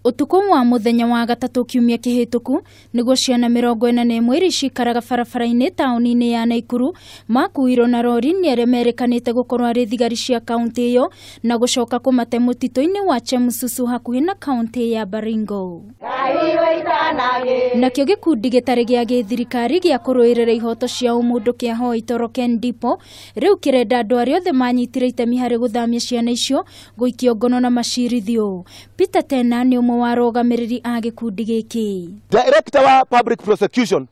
Utuku wa muthenya wa gatatu kiumia kihituku niguo ciana 41 iria cikaraga barabara-inĩ taũni-inĩ ya Naikuru makuirwo na rori nĩ arĩa merekanĩte gũkorwo arĩ thigari cia kaunti ĩyo na gũcoka kũmate mũtitũ-inĩ wa Chemususu hakuhĩ na kaunti ya Baringo. Nakĩo gĩkundi gĩtarĩ gĩa gĩthirikari gĩa kũrũĩrĩra ihoto cia ũmũndũ kĩa Hoi Toro Ken Dipo rĩu kĩrenda andũ arĩa othe manyitire itemi harĩ gũthamia ciana icio gũikio ngono na macirithio. Peter Tena nĩ ũmwe wa arũgamĩrĩri a gĩkundi gĩkĩ. Director wa Public Prosecution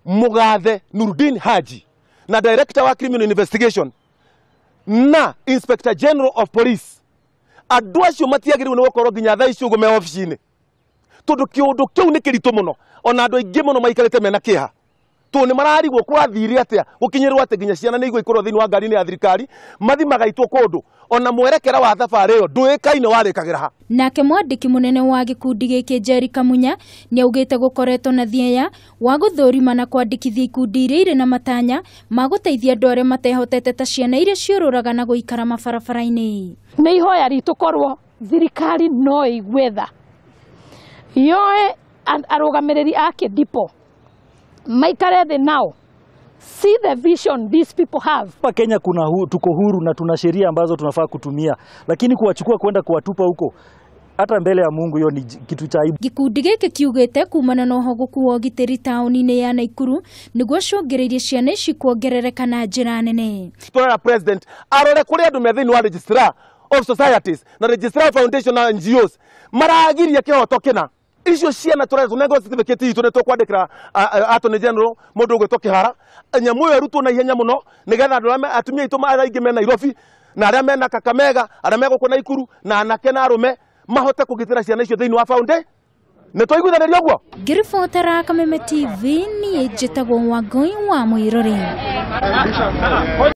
Mugathe Nurdin Haji na Director wa Criminal Investigation na Inspector General of Police andũ acio matiagĩrĩirwo nĩ gũkorwo nginya thaa ici ũguo me obici-inĩ tondu kiundu kiu ni kiritu muno ona andu aingi muno maikarite mena kieha tondu ni mararigwo kwathire atia gukinyirwo ati nginya ciana ni igwikorwo thiini wa ngari-ini ya thirikari mathi magaitwo kundu ona mwerekera wa thabari iyo nduikaine warikagira ha. Nake mwandiki munene wa gikundi giki Jerry Kamunya ni augite gukoretwo na thieya wa guthurima na kwandikithia ikundi iria irĩ na matanya ma guteithia andu aria matehotete ta ciana iria ciururaga na guikara mabarabara-ini. Ni ihoya ritu korwo thirikari no igue tha yoe arugamiriri ake dipo maikare thĩ nao see the vision these people have. Hapa Kenya kuna tuko huru na tuna sheria ambazo tunafaa kutumia, lakini kuwachukua kwenda kuwatupa huko hata mbele ya Mungu hiyo ni kitu cha aibu. Gikundi giki kiugite kumana na ũhogoku wa ũgitĩri taũni-inĩ ya Naikuru nĩguo cũngĩrĩirie ciana ici kuongerereka na njĩra nene. Turera president arore kũrĩa andũ me thĩinĩ wa registrar of societies na registrar of foundation na NGOs maragiria kĩhoto kĩna icio ciana turera tunengo certificate itu nĩ tũkwandĩkĩra Attorney General mũndũ ũgwĩtwo Kĩhara nyamũ ĩyo ĩrutwo na ihenya mũno nĩgetha andũ arĩa atumia aitũ arĩa aingĩ me Nairobi na arĩa mena Kakamega arĩa me gũkũ Naikuru na anake na arũme mahote kũgitĩra ciana icio thĩinĩ wa foundation. Nĩ twaiguithanĩria ũguo. Ngĩribotera Kameme TV niĩ njĩtagwo Wangũi wa Mũirũrĩ.